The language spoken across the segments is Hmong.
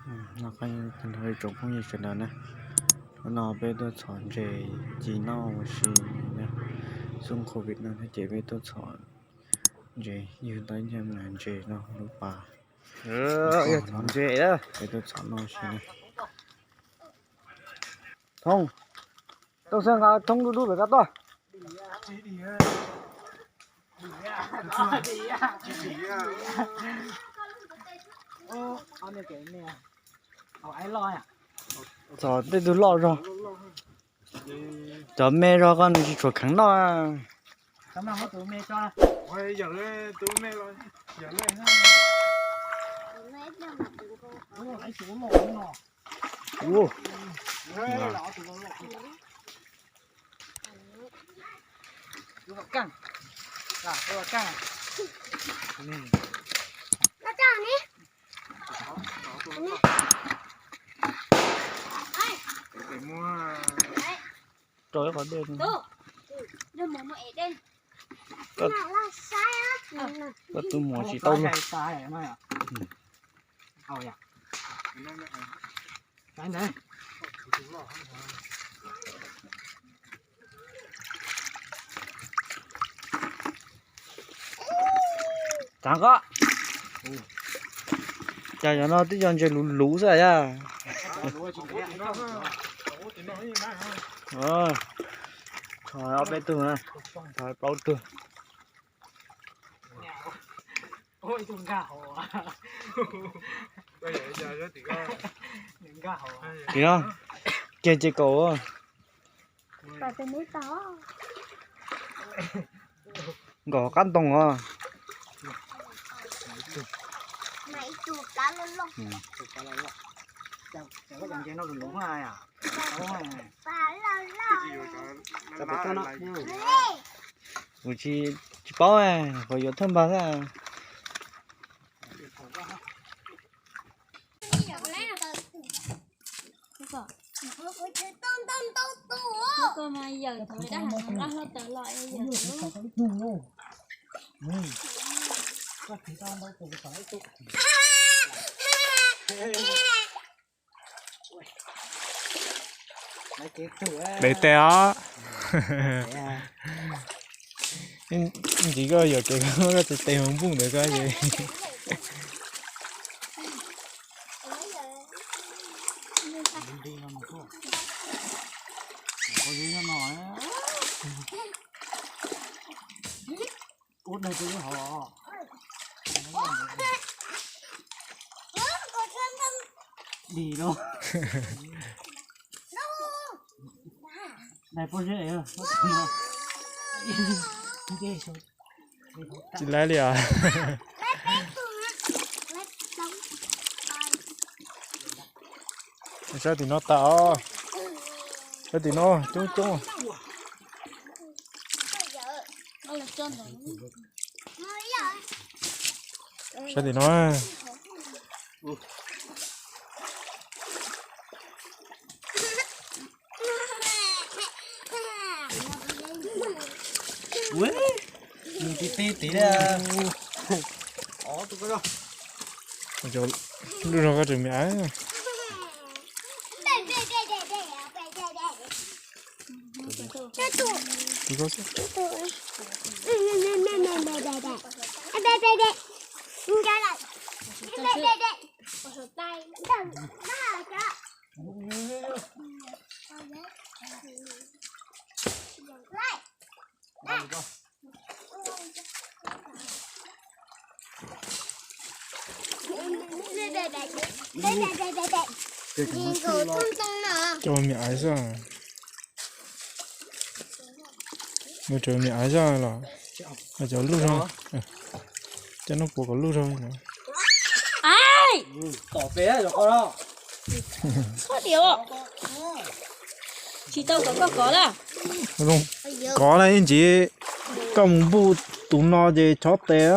Nyob zoo tsoom phooj ywg sawv daws na, hnub no peb tuaj txhom ntses ci noj ua si na, xub covid no ces peb tuaj txhom ntses, ywg tau ib nyuag ntses no lub pas, ntses peb tuaj txhom noj ua si na. Thoob, Tooj Xab nqa thoob dub dub pem koj tuaj. Txog tej tug loj zog, cov me zog koj nws tsis tshua kheev noj. Rau ib qhov dej. Koj tus muam tsis tau luag. Tsav koj. Cas cov no twb yog ntses luv luv xwb yaj. Ob peb tug na, plaub tug. Tim no, kiag ces kaum. Nkaum qab ntoo os. Kuv tsis, tsis paub, qhov yuav thawj npag xwb. Dev tes os. Ntxiv koj yuam kev koj tes tes mus npuj ntawd koj ces. Dim no. Dais pob zeb. Tsis laib li os. Saib tim no tas os. Saib tim no coob coob. Saib tim no. Nws tib tib tid. Lub zog koj tseem me aiv. Cov me aiv xwb. Mus cov me aiv zaj los cov luj zog. Cov no puas kom luj zog. Tsis tau kom koj kov lawm. Kov na ib ntsis, koj mus npuj tus no ces chob tes.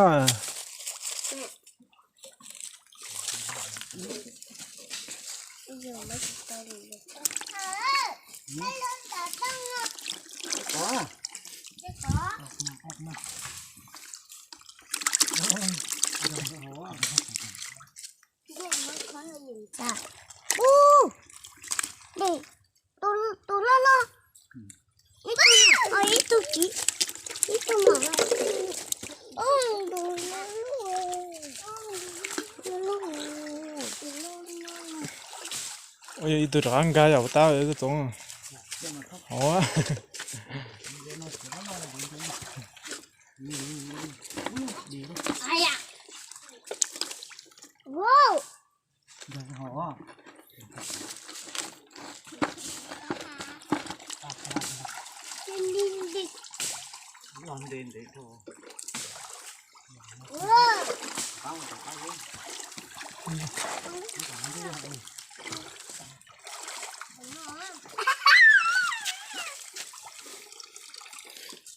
Ub, tus loj loj, ib tug, ib tug tsis, ib tug mom. Ub, tus loj loj, tus loj loj. Ua ib tug rov qab nkag yom, tab tus Txoov. Hov.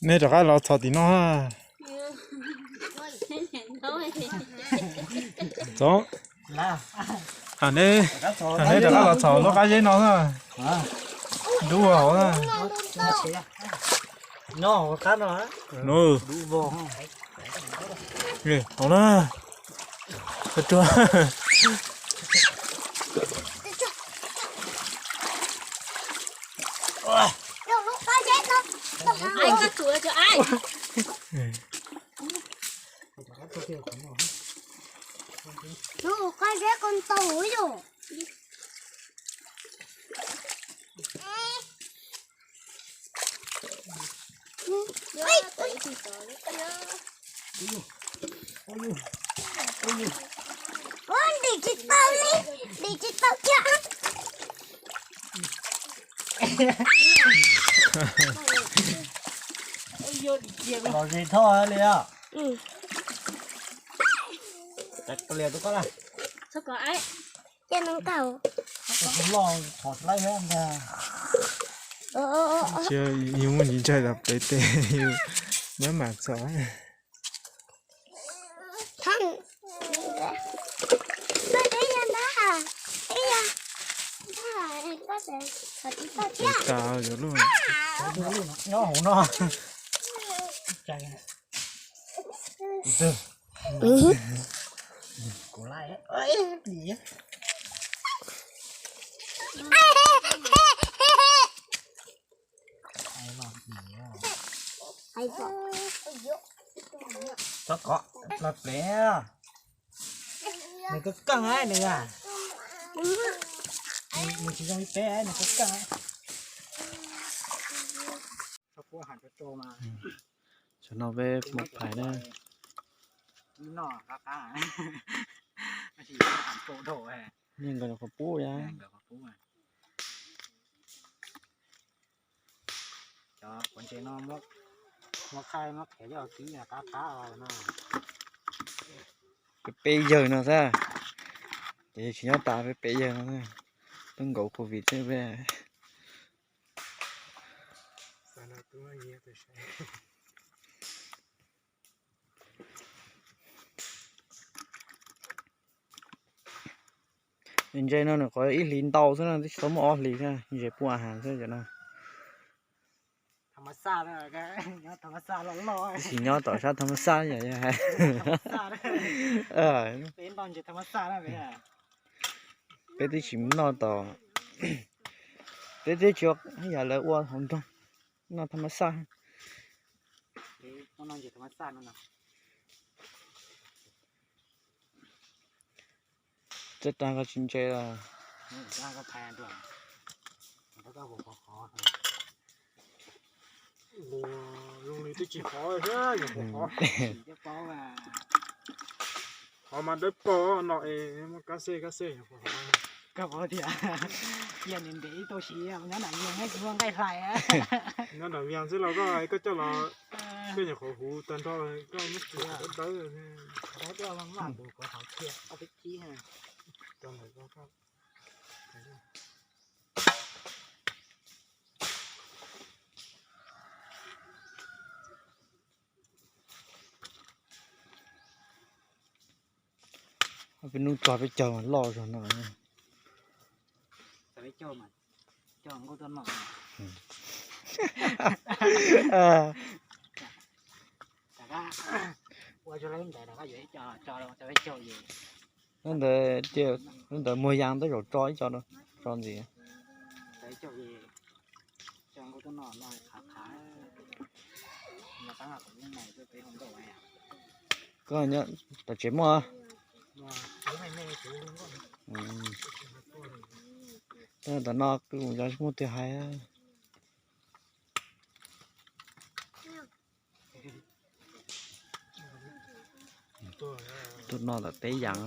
Nej rov qab los txhom tim no. Txoov, neb, neb rov qab los txhom lub qab zeb no na. Dub hauv na. Hauv na. Tuag. Lub qab zeb ko ntau yom. Ua ntim tsis tau li, ntim tsis tau kiag. Los ze thoj li os. Cia nws nkag. Cia yus muaj ntsis ntshai los pem tes yus nyob mam txog. Tes tas yus lub. Nyob hauv no. Txhob kov, los plev. Nws koj keej nws a. Nws tsis zoo li peb, nws koj keej. Tsam no peb mus phais na. Yeej nkawd qhov pub ya. Cov quav ntses no muab khaij muab qhiav coj kib qab qab no. Peb peb yawg no xwb, ces tsis nyob tas peb peb yawg no, twb nkaus covid xwb peb. Ntses no nws qhov ib hlis ntau xwb no, twb tsis tau muaj ob hlis xwb, ntses pua has xwb cov no. Tab sis nyob tom sab tham mas xaj yom, yog hais. Peb twb tsis noj tom, peb twb tsis ua yam lawv ua hauv nroog, noj tham mas xaj. Txawj tag koj tsis ntse los. Zoo li twb tsis qhov thiab, qhov mas dawb paug no es muaj kab xej kab xej. Koj paub tias cia nws ntev ib tau siv nyob nram Vias neb kuv nqaij hlais. Nyob nram Vias xwb los koj, koj coj los, koj nyuam qhuav huv tag nrho, koj muab txiav dawb dawb. Peb hnub txog peb caug loj zog no. Ua zoo li ntawd rov qab yuav ib co tso rau peb caug yus. Ntawd, ntawd muag yas tej zaum tso ib co, tso ntxiv. Koj nyob tom tsev muaj. Tom no kuv cov muaj twg hais. Tuaj no tom teb yas.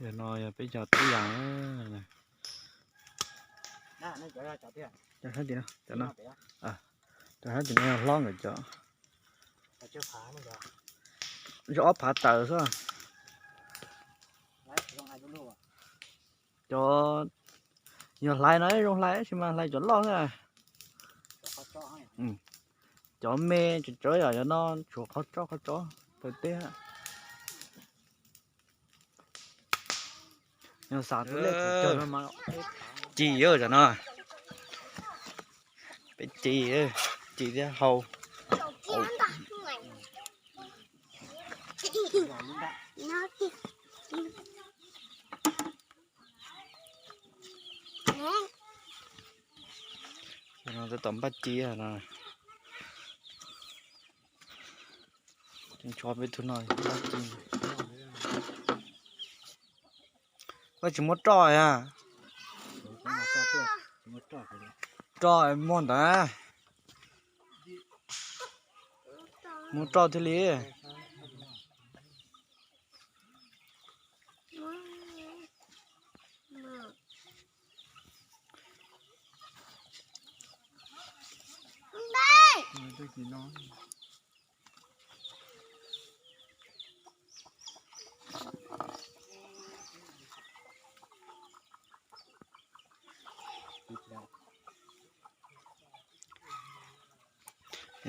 Yog no yog peb cov teb yas. Cov sab tim no, cov sab tim no yog hlob nkawd cov. Yog ob phav tawm xwb. Cov yog hlais no zoo hlais tab sis mas hlais cov loj xwb. Cov me tsawv tsawv yom, yog no tshuav qhov tsob qhov tsob tawm teb. Yog xav tus lej thaum cog no mas ci no. Peb ci, ci thiab hau. Tab tom npaj ci no. Tso peb tug no. Koj tsis muab roj a? Roj muaj ntawd. Muab roj thiaj li.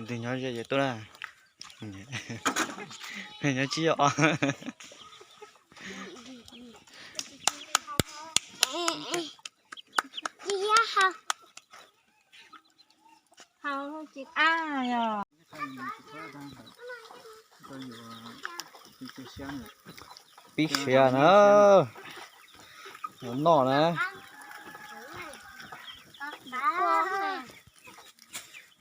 Tus nyob ze ces tuaj na. Nyob tsis yog. Pib siav na. Noj na.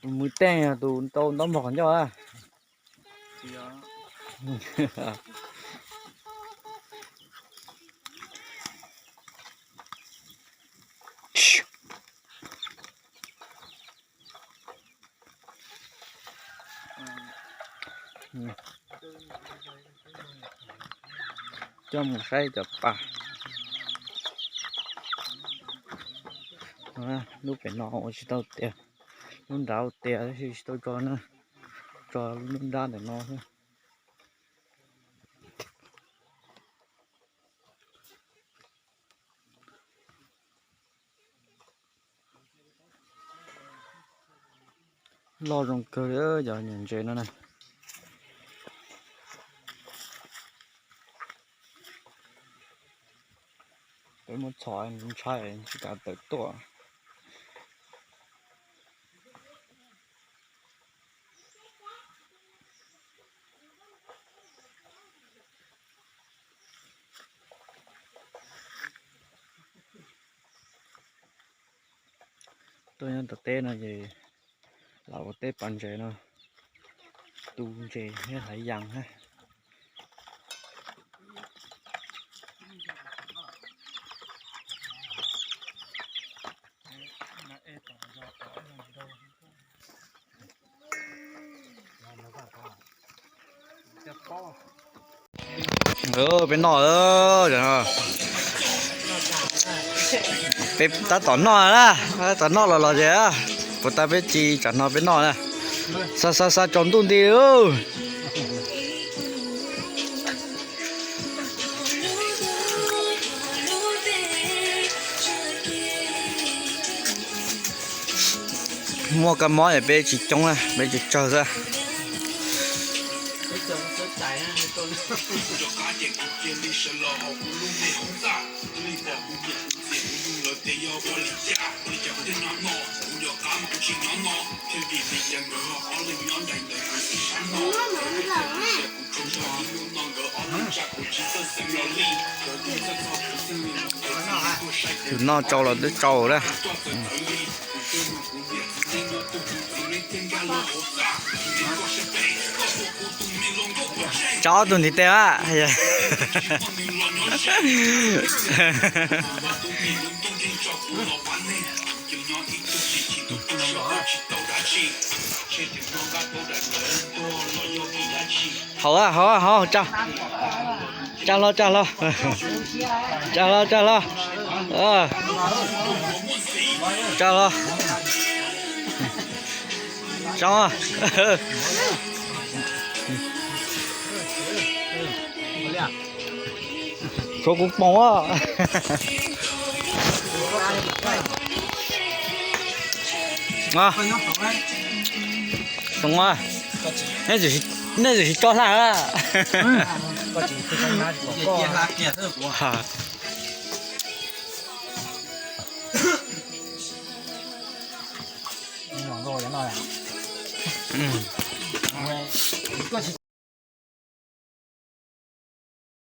Tus Mws Teej yog tus tau ntaub npog qhov ncauj na. Coj mus saib cov pas. Lub pem no ua tsis tau tias, lub nrad ua tias tab sis tsis tau tso na, tso lub nrab ntawm no xwb. Loj zoo kawg li cov niam ntses no na. Peb muab txhom ntshai tsis kav tawm tuaj. Tuaj nyob tom teb no ces lam ua teb pas ntses no, tu ntses thiab haiv yas thiab. Peb noj, peb tab tom noj na, tab tom noj los los ces puas tas peb ci tsam no peb noj na. Xa xa xa tsaus ntuj nti. Muaj kab mob es peb tsis coob na, peb tsis tsawg xwb. Tus noj tsau los twb tsau lawm. Tsau ob tug ntiv tes a. Haus a, haus a, haus, tsa. Tsa hlo, tsa hlo. Tsa hlo, tsa hlo. Tsa hlo. Tsa. Tshuav kuv poob a. Nej tsis tso hla a.